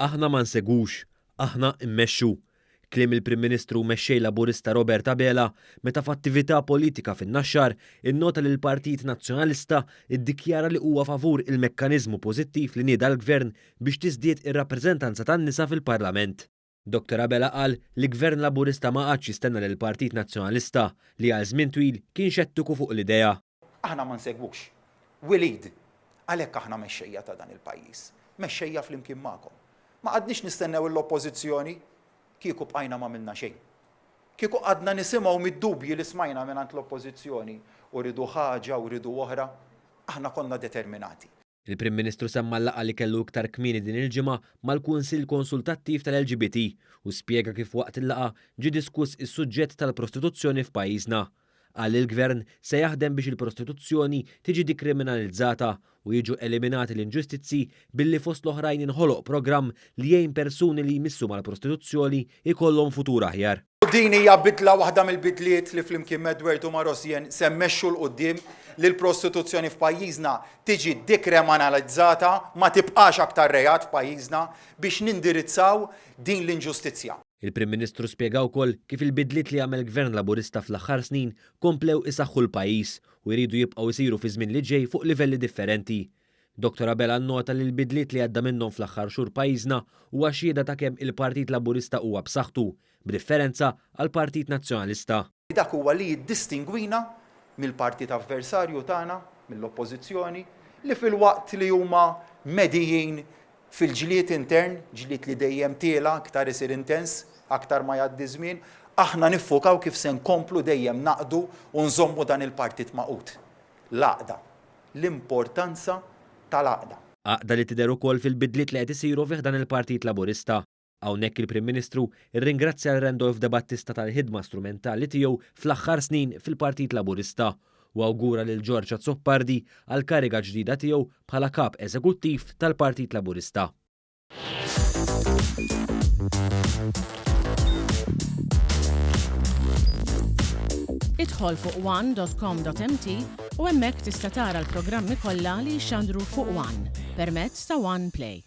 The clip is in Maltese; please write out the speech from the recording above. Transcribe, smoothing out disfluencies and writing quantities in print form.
Aħna ma nsegwux, aħna mmexxu. Kliem il-Prim Ministru u Mexxej Laburista Robert Abela meta f'attività politika fin-Naxxar innota li l-Partit Nazzjonalista ddikjara li huwa favur il-mekkaniżmu pożittiv li nieda l-Gvern biex tiżdied ir-rappreżentanza tan-nisa fil-Parlament. Dottor Abela qal li Gvern Laburista ma qagħadx jistenna lill-Partit Nazzjonalista li għal żmien twil kien xettiku fuq l-idea. Aħna ma nsegwux. We lead. Għalhekk aħna mexxejja ta' dan il-pajjiż. Mexxejja flimkien magħkom. Ma qgħadniex nistennew l-Oppożizzjoni. Kieku bqajna m'għamilna xejn. Kieku qgħadna nisimgħu mid-dubji li smajna mingħand l-Oppożizzjoni u riedu ħaġa u riedu oħra. Aħna konna determinati. Il-Prim Ministru semma l-laqgħa li kellu iktar kmieni din il-ġimgħa mal-Kunsill Konsultattiv tal-LGBT u spjega kif waqt il-laqgħa ġie diskuss is-suġġett tal-prostituzzjoni f'pajjiżna. Qal li l-Gvern se jaħdem biex il-prostituzzjoni tiġi dikriminalizzata u jiġu eliminati l-inġustizzji billi fost l-oħrajn inħoloq programm li jgħin persuni li jmissu mal-prostituzzjoni jkollhom futur aħjar. Din hija bidla waħda mill-bidliet li flimkien m'Edward u ma' Rosianne se mmexxu 'l quddiem li l-prostituzzjoni f'pajjiżna tiġi dikremanalizzata, ma tibqax aktar reat f'pajjiżna biex nindirizzaw din l-inġustizzja. Il-Prim Ministru spjega wkoll kif il-bidliet li għamel Gvern Laburista fl-aħħar snin komplew isaħħu l-pajjiż u jridu jibqgħu jsiru fiż-żmien li ġej fuq livelli differenti. Dottor Abela nnota li l-bidliet li għadda minnhom fl-aħħar xhur pajjiżna huwa xhieda ta' kemm il-Partit Laburista huwa b'saħħtu, b'differenza għall-Partit Nazzjonalista. Dak huwa li jiddistingwina mill-partit avversarju tagħna, mill-Oppożizzjoni, li filwaqt li huma medijin fil-ġlied intern, ġlied li dejjem tiela', aktar isir intens, aktar ma jgħaddi ż-żmien, aħna niffukaw kif se nkomplu dejjem naqdu u nżommu dan il-partit magħqud. L-għaqda. l-importanza tal-għaqda. Għaqda li tidher ukoll fil-bidliet li qed isiru fi ħdan il-Partit Laburista. Hawnhekk il-Prim Ministru rringrazzja lil Randolph De Battista tal-ħidma strumentali tiegħu fl-aħħar snin fil-Partit Laburista u awgura lil George Azzopardi għall-kariga ġdida tiegħu bħala Kap Eżekuttiv tal-Partit Laburista. Idħol fuq one.com.mt u hemmhekk tista' tara l-programmi kollha li jixxandru fuq One permezz ta' One Play.